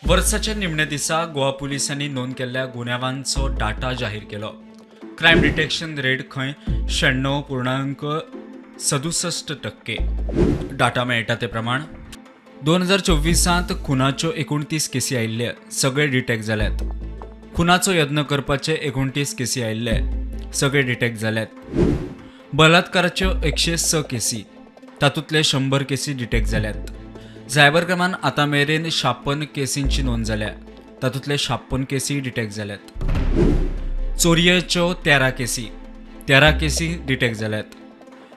वर्साच्या निमण्या दिसा गोवा पुलिसांनी नोंद केल्ल्या गुन्यांवांचो डाटा जाहीर केलो. क्रायम डिटेक्शन रेट खंय 96.67%. डाटा मेळटा ते प्रमाण 2024त खुनाच्यो 29 केसी आयिल्ले, सगळे डिटेक्ट जाल्यात. खुनाचो यत्न करपाचे 29 केसी आयिल्ले, सगळे डिटेक्ट जाल्यात. बलात्काराच्यो 106 केसी, तातूंतले 100 केसी डिटेक्ट जाल्यात. सायबर क्रायमान आतां मेरेन 56 केसींची नोंद जाल्या, तातूंतले 56 केसी डिटेक्ट जाल्यात. चोरयेच्यो 13 केसी, 13 केसी डिटेक्ट जाल्यात.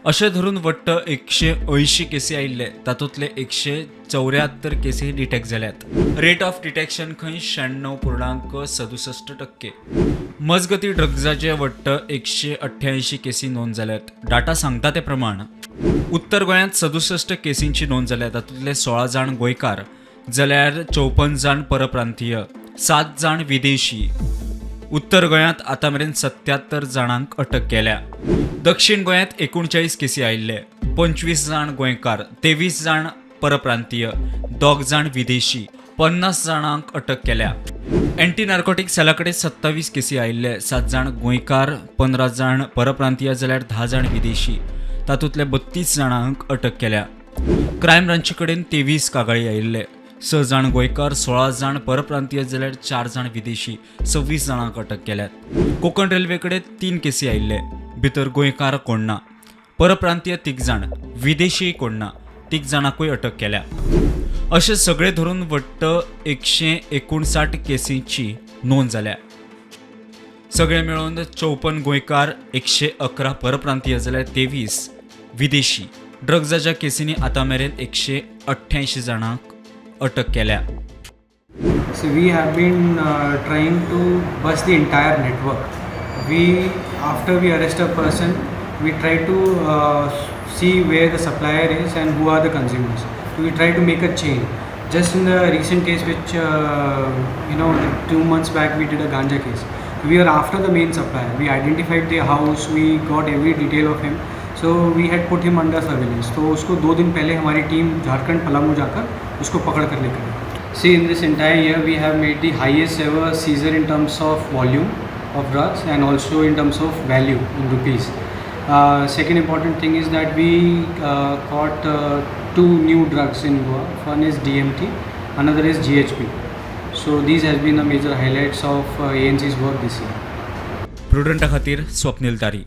अशें धरून वट्ट 180 केसी आयिल्ले, तातूंतले 174 केसी डिटेक्ट जाल्यात. रेट ऑफ डिटेक्शन खंय 96.67%. मजगती, ड्रग्जाचे वट्ट 188 केसी नोंद जाल्यात. डाटा सांगता ते प्रमाण उत्तर गोंयांत 67 केसींची नोंद जाल्या. तातूंतले 16 जाण गोंयकार जाल्यार 54 जाण परप्रांतीय, सात जाण विदेशी. उत्तर गोंयांत आतां मेरेन 77 जाणांक अटक केल्या. दक्षिण गोंयांत 39 केसी आयिल्ले. 25 जाण गोंयकार, 23 जाण परप्रांतीय, दोग जाण विदेशी, 50 जाणांक अटक केल्या. अँटी नार्कोटीक सेला कडेन 27 केसी आयिल्ले. सात जाण गोंयकार, 15 जाण परप्रांतीय जाल्यार 10 जाण विदेशी. तातूंतले 32 जाणांक अटक केल्या. क्रायम ब्रांची कडेन 23 कागाळी आयिल्ले. स जाण गोंयकार, 16 जाण परप्रांतीय जाल्यार चार जाण विदेशी, 26 जाणांक अटक केल्यात. कोकण रेल्वे कडेन तीन केसी आयिल्ले. भितर गोंयकार कोण ना, परप्रांतीय तीग जाण, विदेशी कोण ना, तीग जाणांकूय अटक केल्या. अशें सगळे धरून वट्ट 159 केसींची नोंद जाल्या. सगळे मेळून 54 गोंयकार, 111 परप्रांतीय जाल्यार 23 विदेशी. ड्रग्जाच्या केसींनी आतां मेरेन 188 जाणांक अटक केल्या. So we have been trying to bust the entire network. We, after we arrest a person, we try to see where the supplier is and who are the consumers. So we try to make a chain. Just in the recent case, which 2 months back we did a ganja case. We are after the main supplier. We identified the house. We got every detail of him. So we had put him under surveillance. तो उसको 2 दिन पहले हमारी team Jharkhand Palamu जाकर उसको पकड़ कर लेकर आई. See, in this entire year, we have made the highest ever seizure in terms of volume of drugs and also in terms of value in rupees. Second important thing is that we caught two new drugs in Goa. One is DMT, another is GHB. So these has been the major highlights of ANC's work this year. प्रुडंटा खातीर स्वप्नील तारी.